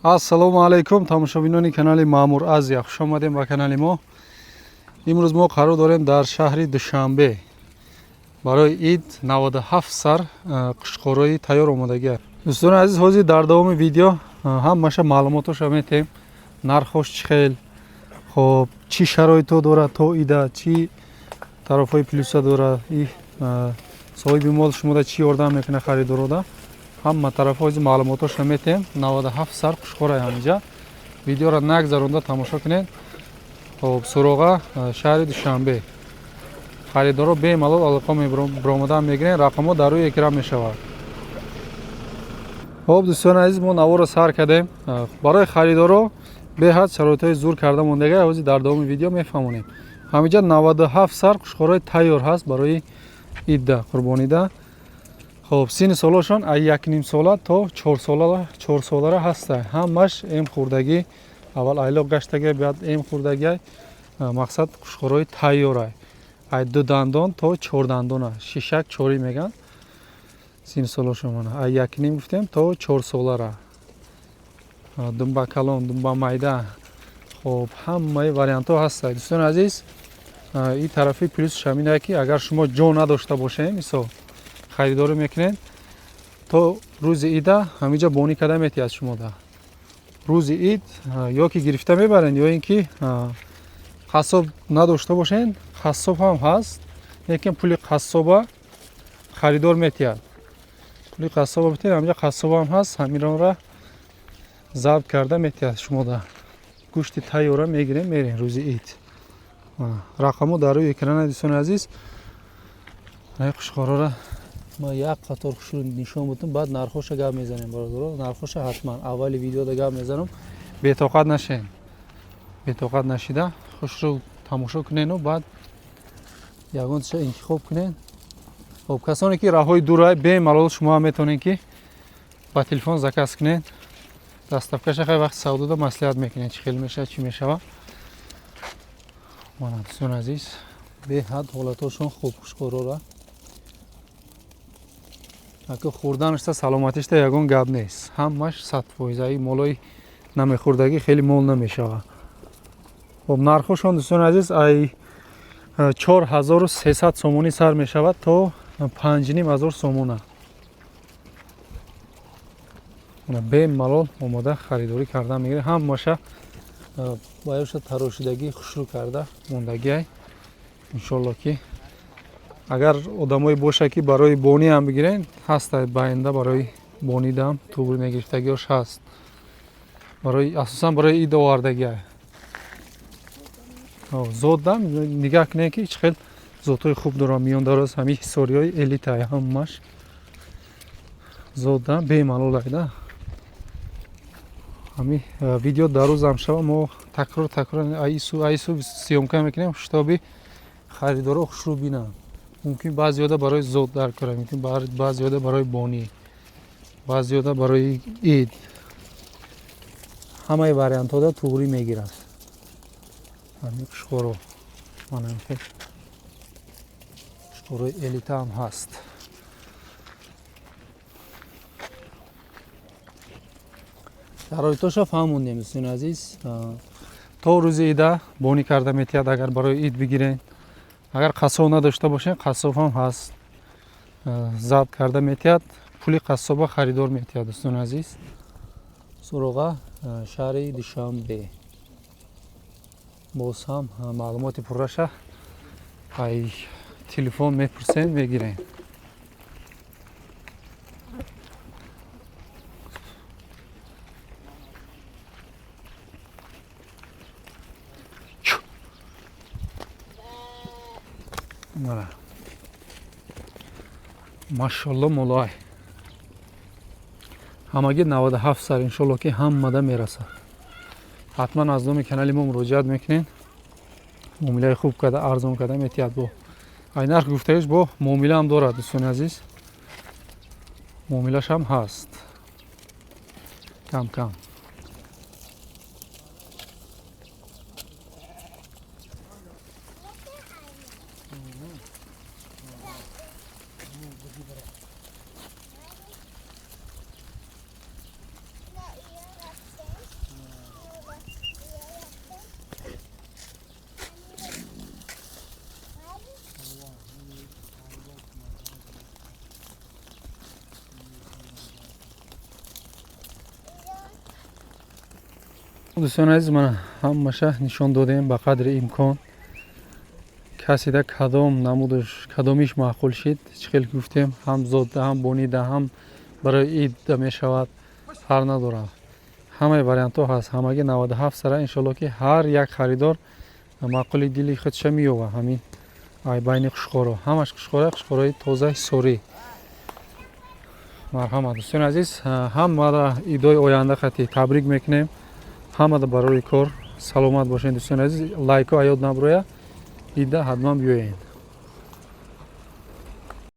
Ассалому алайкум, тамошобинони канали Маъмур Азия, хуш омадем ба канали мо. Имрӯз мо қарор дорем дар шаҳри Душанбе. Барои ид 97 сар қушқорои тайёр омодагӣ. Дӯстони азиз, ҳозир дар давоми видео ҳамаша маълумотоша метем. Нархош чӣ хел, хоб чӣ шароито дорад то ида, чӣ тарафҳои плюса дорад, и соҳиби мол шумода чӣ ёрдам мекунад харидорода. Ҳама тарафҳо ҳозир маълумотоша метем. 97 сар қушқорай ҳаминҷа. Видеоро нагзаронда тамошо кунед. Хоб, суроға шаҳри Душанбе. Харидоро бемалол алоқа баромадан мегирен, рақамҳо дар рӯи экран мешавад. Хоб, дӯстони азиз, мо наворро сар кардем. Барои харидоро беҳад шароитҳои зур карда мондага, ҳозир дар давоми видео мефаҳмонем. Ҳаминҷа 97 сар қушқорои тайёр ҳаст барои идда, қурбонида. Хоб, синни солошон аз 1,5 сола то 4 солара ҳаста. Ҳамаш эм хӯрдагӣ, аввал айлоқ гаштагӣ, баъд эм хӯрдагӣ. Мақсад қушқорои тайёра. Аз 2 дандон то 4 дандона. Шишак чорӣ меган. Синни солошон мана аз 1,5 гуфтем то 4 солара. Думба калон, думба майда. Хоб, ҳамаи вариантҳо ҳаста. Дӯстони азиз, ин тарафи плюсш ҳамин ки агар шумо ҷо надошта бошем, мисол харидорӣ мекунед, то рӯзи ида ҳаминҷа бонӣ карда метиҳад шумода. Рӯзи ид ё ки гирифта мебаред, ё ин ки қассоб надошта бошед, қассоб ҳам ҳаст, лекин пули қассоба харидор метиҳад. Пули қассоба битиҳад, ҳаминҷа қассоб ҳам ҳаст, ҳаминро забт карда метиҳад шумода. Гӯшти тайёра мегирем, мерем рӯзи ид. Рақамҳо дар рӯи экран, дӯстони азиз. Ай қушқорора ма як қатор хушрӯ нишон будам, баъд нархоша гап мезанем, бародаро. Нархоша ҳатман аввали видеода гап мезанам. Бетоқат нашен. Бетоқат нашида хушрӯ тамошо кунену баъд ягонташа интихоб кунен. Хоб, касоне ки раҳои дурай, бемалол шумо ҳам метавонед ки ба телефон заказ кунед. Доставкаша хай вақти савдода маслиҳат мекунед, чӣ хел мешавад, чӣ мешавад. Мана, дӯстони азиз, беҳад ҳолатҳошон хуб хушқорора. Ака хӯрданашта, саломатишта ягон гап нест. Ҳамаш 100%. Молои намехӯрдагӣ хеле мол намешавад. Хоб, нархошон, дӯстони азиз, ай 4300 сомонӣ сар мешавад то 5,5 ҳазор сомона. Бемалол омода харидорӣ карда мегиред. Ҳамаша баёша тарошидагӣ хушрӯ карда мондагиай. Иншолло ки агар одамое боша ки барои бонӣ ҳам бигирен, ҳаста баинда барои бонидам туғри мегирифтагиёш ҳаст. Барои асосан барои ид овардагиай. Зодам нигаҳ кунед ки чӣ хел зодҳои хуб дорам, миёндароз ҳамин ҳисориҳои элитаи ҳамаш зодам бемалол айда. Ҳамин видео дар рӯзам шава, мо такрор такрор айсу айсу съёмка мекунем, шитоби харидоро хушрӯ бинанд. Мумкин баъзеода барои зод дар кора, мумкин баъзеода барои бонӣ, баъзеода барои ид. Ҳамаи вариантҳода туғрӣ мегирад. Ҳамин қушқоро мана хел қушқорои элита ҳам ҳаст. Шароитоша фаҳмондем, дӯстони азиз. То рӯзи ида бонӣ карда метиҳад, агар барои ид бигирен. Агар қассоб надошта бошен, қассоб ҳам ҳаст, забт карда метиҳад, пули қассоба харидор метиҳад, дӯстони азиз. Суроға шаҳри Душанбе. Боз ҳам маълумоти пурраша ай телефон мепурсем, мегирем. Мара. Машалло молай. Ҳамагӣ 97 сар, иншолло ки ҳамада мерасад. Ҳатман аз номи канали мо муроҷиат мекунед. Муомилаи хуб карда, арзон карда метиҳад бо. Ай нарх гуфтаиш бо муомила ҳам дорад, дӯстони азиз. Муомилаш ҳам ҳаст. Кам кам. Дӯстони азиз, мана ҳамаша нишон додем ба қадри имкон. Касида кадом намудаш, кадомиш маъқул шид, чӣ хел гуфтем, ҳам зодда, ҳам бонида, ҳам барои идда мешавад, фарқ надорад. Ҳамаи вариантҳо ҳаст, ҳамагӣ 97 сара. Иншолло ки ҳар як харидор маъқули дили худша меёбад. Ҳамин ай байни қушқоро, ҳамаш қушқора, қушқорои тоза ҳисорӣ. Марҳамат, дӯстони азиз, ҳамара идои оянда хати табрик мекунем. Ҳамада барои кор саломат бошед, дӯстони азиз. Лайко аёд наброя, ида ҳатман биёед.